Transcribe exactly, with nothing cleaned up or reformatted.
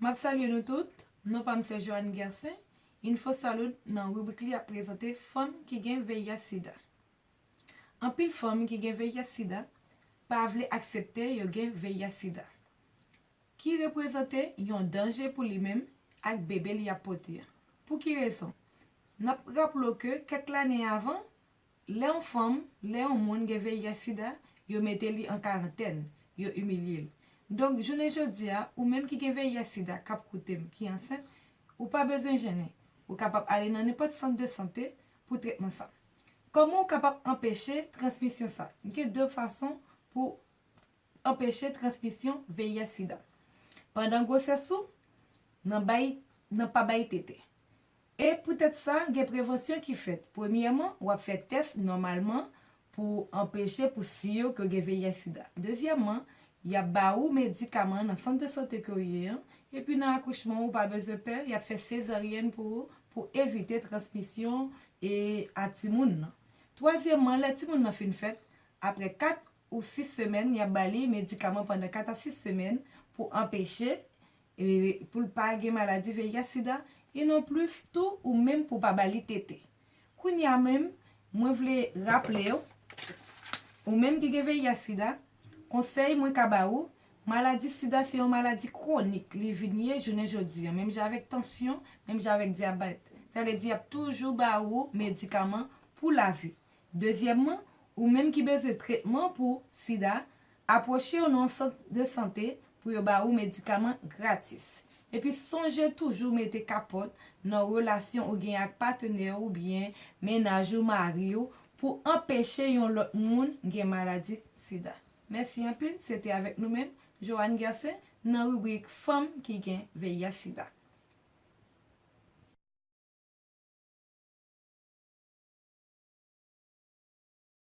M ap salye nou tout. Non pa m se Joanne Gersin. Info Salud nan ribrik li ap prezante fanm ki gen V I H sida. Anpil fanm ki gen V I H sida pa vle aksepte yo gen V I H sida, ki reprezante yon danje pou li menm ak bebe li ap pote a. Pou ki rezon? N ap raple w ke kèk lane avan, lè yon fanm, lè yon moun gen V I H sida, yo mete li an karantèn, yo imilye l. Donk, jounen jodi a, ou menm ki gen V I H sida k ap koute m, ki ansent, ou pa bezwen jennen. Ou kapab ale nan nenpòt sant de sante pou tretman sa. Kòman ou kapab anpeche transmisyon sa? Gen de fason pou anpeche transmisyon V I H sida. Pandan gwosès ou, nan bay, nan pa bay tete. E poutèt sa, gen prevansyon ki fèt. Premyèman, w ap fè tès nòmalman pou anpeche, pou si yo ke w gen V I H sida. Dezyèmman, y ap ba ou medikaman nan sant de sante ke w ye an. Epi nan akouchman, ou pa bezwen pè, y ap fè sezaryèn pou ou, pou evite transmisyon e a timoun nan. Twazyèmman, lè timoun nan fin fèt, apre kat ou sis semèn, y ap ba li medikaman pandan kat a sis semèn pou anpeche, e, pou l pa gen maladi V I H sida, e non plis tou ou menm pou pa ba li tete. Kounye a menm, mwen vle raple w, ou menm ki gen V I H sida, konsèy mwen ka ba ou, maladi sida se yon maladi kwonik, li vin ye jounen jodi a, menm jan avèk tansyon, menm jan avèk dyabèt. Sa vle di y ap toujou ba ou medikaman pou lavi. Dezyèmman, ou menm ki bezwen tretman pou sida, apwoche w nan yon sant de sante pou yo ba ou medikaman gratis. Epi sonje toujou mete kapòt nan relasyon ou gen ak patnè ou byen mennaj ou, mari w, pou anpeche yon lòt moun gen maladi sida. Mèsi anpil, se te avèk nou menm, Joanne Gersin, nan ribrik Fanm ki gen V I H sida.